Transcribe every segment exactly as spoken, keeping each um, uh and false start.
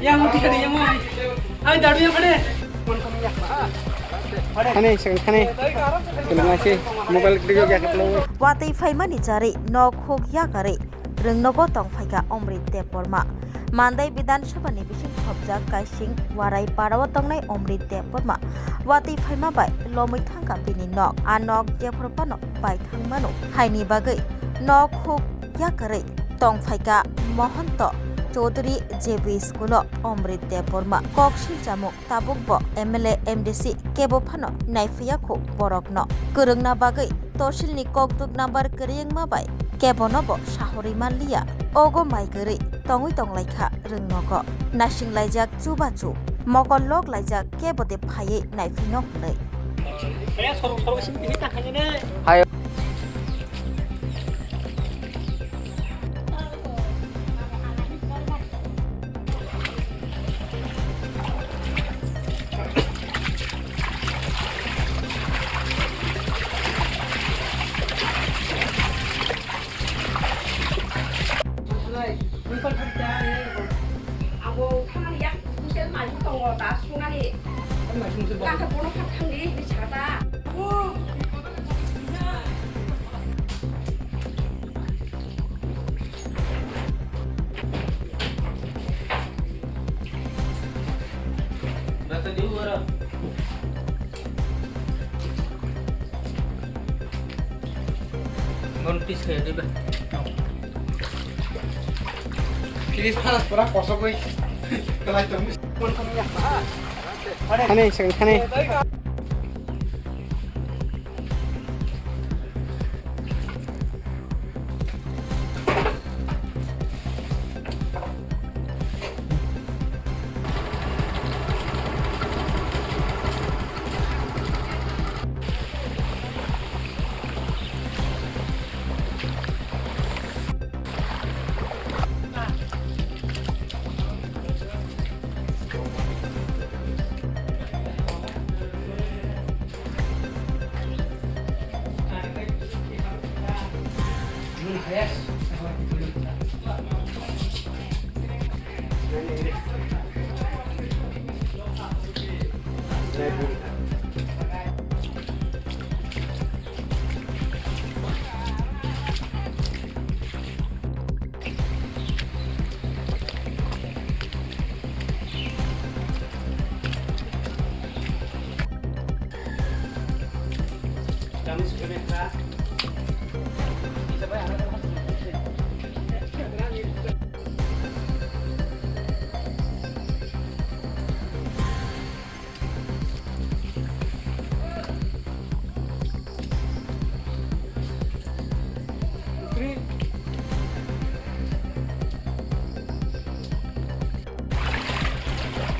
Yang mau tiga dia mau. Ayo, daru yang pada. Kane, second kane. Kena ngasih mobile video ya, kita. Watwi phaimani jari nok huk yakarwi rwngnogo tongphaikha Omrit Debbarma. Mandai Bidhan Sabha ni bising thopjak Kaising Warai para o tongnai Omrit Debbarma watwi phaima bai lomwi thangkha bini nok. A nok jephru phano bai thangmano, haini bagwi nok huk yakarwi tongphaikha Mohonto Chaudhary J B School o Omrit Debbarma. Kok siljamung tabuk bo M L A, M D C kebo phano naiphiya khu borokno. Kwrwngna bagwi tosilni kokduk number kwrwi wngma bai kebono bo sahorwi manliya. Ogo mai kwrwi tongwi tonglaikha rwngnogo. Naisinglaijak chubachu, mokol loklaijak kebo de phaiwi naiphinok hwnwi. Hai. Abo thangani yak kusel mani tongo, da sungani. Langkha bono kha thangdi, ni saka ta. Bon piece kaya diba? Finish panas pura kosok oi. Kelai tong. Kane, second kane.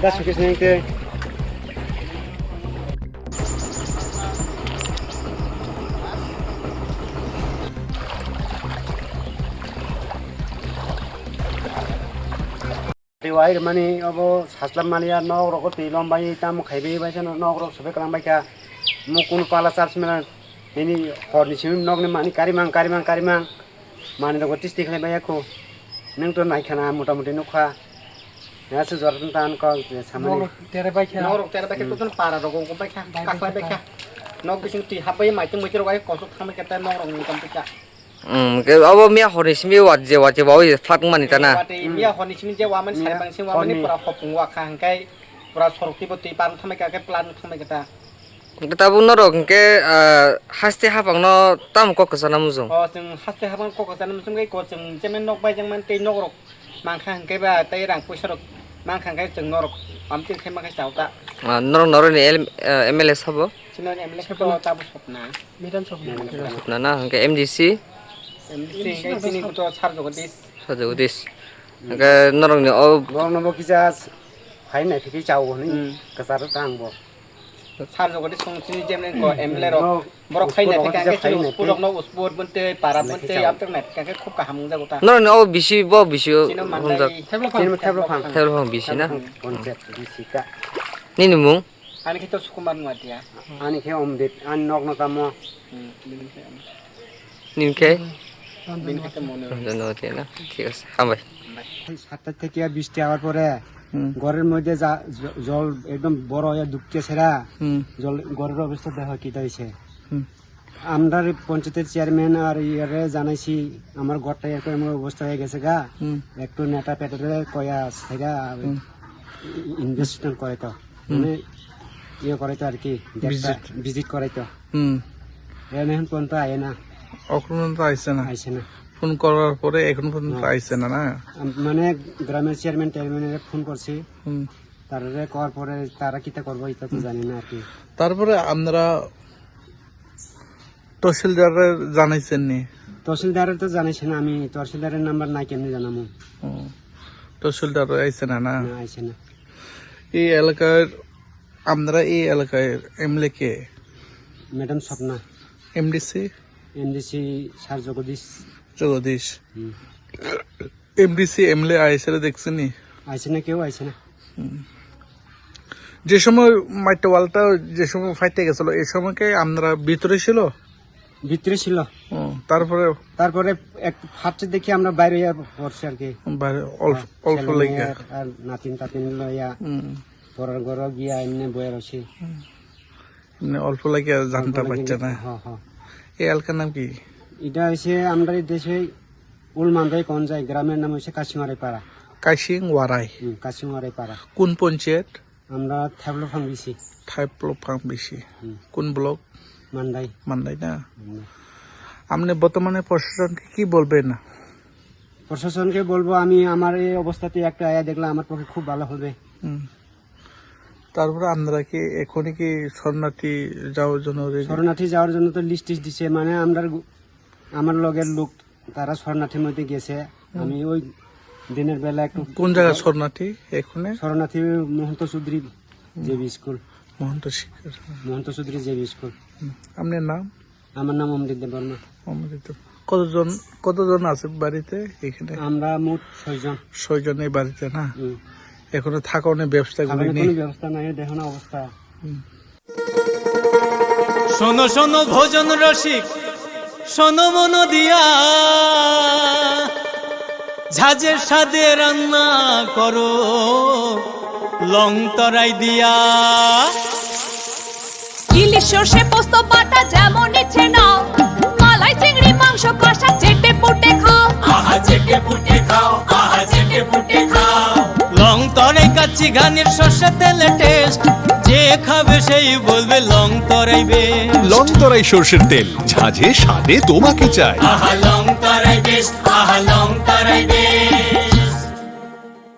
Da sukis nang te. Tei wai rwmani obo sajla maliya, nok rogo twi lom bai tamo khai bai bai sano nok rok sobai kwlang bai kha. Mo kunu pala charge mela nini hor ni simi nok ni mani kari mang, kari mang, kari mang. Mani rogo tisti khlai bai ya kho. Nwng to nai khana mota moti nuk kha. Ya se jor tan ko samani. Nok rok tere bai kha. Nok rok tere bai kha, hmm, to ton para rogo ko bai kha. Bai bai kha. Kaklai bai kha. Nok bising twi hap bai mai tong moti rok ai kosok thang bai kha ta nok rok ni kam bai kha. Hmm, ke abo miya hor ni simi wat je, wat je, bawi flat mani tana. Watwi, hmm, miya hor ni simi je wa mani, miya sari bang sing wa mani hor ni pura hopung wa kha hingkai pura sorok twi bo twi parung thamai kha, khe plan thamai kha ta. Hingke tabuk norok hingke, ah, haste hapang no tamo kok kwchana mujung? O, chwng haste hapang kok kwchana mujung khe ko chwng chemai nok bai jang man tei nok rok mankha hingke ba tei rang puisa rok mankha hingke chwng norok amtwi khe mankha chao ta. Ah, norok norok ni L-, ah, M L A sabo? Chini M L A sabo. Sopna. Sopna. Sopna na, hingke M D C? M D C hingke chini buto Sar Jagadish. Sar Jagadish. Hingke norok ni o borok no bo kisa hai nai thiki chao hwnwi, hmm, kwcharo ta ang bo. Sar Jagadish song chini jemlen ko M L A rok. No, borok khai nai phika hingke chini usput rok no usput bonte para bonte amtwk nai phika hingke khub kaham wngjago ta. Norok ni o bisi bo bisi o chini humjak. Mandai. Chini theblo phang. Theblo phang bisi na? Theblo phang concept bisi ka. Nini mung? Ani khe to Sukumar Nuatia. Ani khe Omdip, ani nok no tamo. Hmm, bini khe. Nini khe? ধন্যবাদ, না? ঠিক আছে, হ্যাঁ ভাই। সাতটা থেকে বৃষ্টি হওয়ার পরে হুম। ঘরের মধ্যে যা, জ-, জল একদম বড় হয়ে ঢুকছে সেরা। হুম। জল, ঘরের অবস্থা দেখো কিতা হয়েছে। হুম। আমরা পঞ্চায়েতের চেয়ারম্যান আর ইয়ারে জানাইছি, আমার ঘরটা এরকম এমন অবস্থা হয়ে গেছে গা। হুম। একটু নেতা পেটারে কয়া সেরা হুম। ইনভেস্টমেন্ট করে তো। হুম। মানে ইয়ে করে তো আর কি, দেখটা ভিজিট। ভিজিট করে তো। হুম। এনে এখন পর্যন্ত আয় না। এখন পর্যন্ত আইছে না। আইছে না। ফোন করার পরে এখন পর্যন্ত হ্যাঁ। আইছে না, না? আম-, মানে গ্রামের চেয়ারম্যান টেয়ারম্যানের ফোন করছি। হুম। তারারে করার পরে তারা কিতা করবো এটা তো হুম। জানি না আর কি। তারপরে আমরা তহসিলদাররে জানাইছেন নি? তহসিলদাররে তো জানাইছে না, আমি তহসিলদারের নাম্বার নাই কেমনে জানামু? ও, তহসিলদার আইছে না, না? না, আইছে না। এই এলাকার, আমরা এই এলাকার এমএলএ কে? Madam Swapna. MDC? MDC sir Jagdish. Jagdish. হুম। এমডিসি এমএলএ আইসে দেখছেন নি? আইছে না, কেউ আইছে না। হুম। যে সময় মাইটটা ওয়ালটা যে সময় ফাইটে গেছিল, এই সময় কি আমরা ভিতরে ছিল? ভিতরে ছিল। ও, তারপরে? তারপরে এক ফার্স্টে দেখি আমরা বাইরে ইয়া পড়ছি আর কি। বাইরে অল্প, হ্যাঁ, অল্প ছেলে লেগে। মেয়ে আর নাতিন টাতিন লইয়া হুম। পরের ঘরে গিয়া এমনি বয়ে রয়েছি। হুম। মানে অল্প লাগে জানটা অল্প লাগে পাচ্ছে না। হ্যাঁ, হ্যাঁ। এই এলাকার নাম কি? এটা হচ্ছে আমরা এই দেশে উলমান্দাই কোন যায়, গ্রামের নাম হচ্ছে কাশিমারাই পাড়া। কাশিং ওয়ারাই। হুম, কাশিমারাই পাড়া। কোন পঞ্চায়েত? আমরা থাইপ্লফাং বিসি। থাইপ্লফাং বিসি। হুম। কোন ব্লক? মান্দাই। মান্দাই না? মান্দাই। আপনি বর্তমানে প্রশাসনকে কি বলবেন? প্রশাসনকে বলবো আমি আমার এই অবস্থাতে একটা আয়া দেখলে আমার পক্ষে খুব ভালো হবে। হুম। তারপরে আপনারা কি এখনই কি শরণার্থী যাওয়ার জন্য রেডি? শরণার্থী যাওয়ার জন্য তো লিস্ট টিস্ট দিছে, মানে আমরা গু-, আমার লগের লোক তারা শরণার্থীর মধ্যে গেছে। হুম। আমি ওই দিনের বেলা একটু কোন জায়গা শরণার্থী এখানে? শরণার্থী মহন্ত চৌধুরী হুম। JB school. মহন্ত শিক্ষা। Mahanta Chowdhury JB school. হুম। আপনার নাম? আমার নাম অমৃত দেব বর্মা। অমৃত। কতজন, কতজন আছে বাড়িতে এখানে? আমরা মোট ছয়জন। ছয়জন এই বাড়িতে না? হুম। এখনো থাকা অনেক ব্যবস্থা করি থাকার নেই? কোনো ব্যবস্থা নাই, দেখো না অবস্থা। হুম। শোনো শোনো ভোজন রসিক, শোনো মন দিয়া, ঝাঁঝের স্বাদে রান্না করো লং তরাই দিয়া। ইলিশ সর্ষে পোস্ত বাটা যেমন ইচ্ছে নাও, মালাই চিংড়ি মাংস কষা চেটে পুটে খাও। আহা চেটে পুটে খাও, আহা চেটে পুটে খাও। লং তরাই কাচ্চি ঘানির সর্ষে তেলে টেস্ট, যে খাবে সেই বলবে লং তরাই বেস্ট। লং তরাই সর্ষের তেল, ঝাঁঝে স্বাদে তোমাকে চাই। আহা লং তরাই বেস্ট, আহা লং তরাই বেস্ট।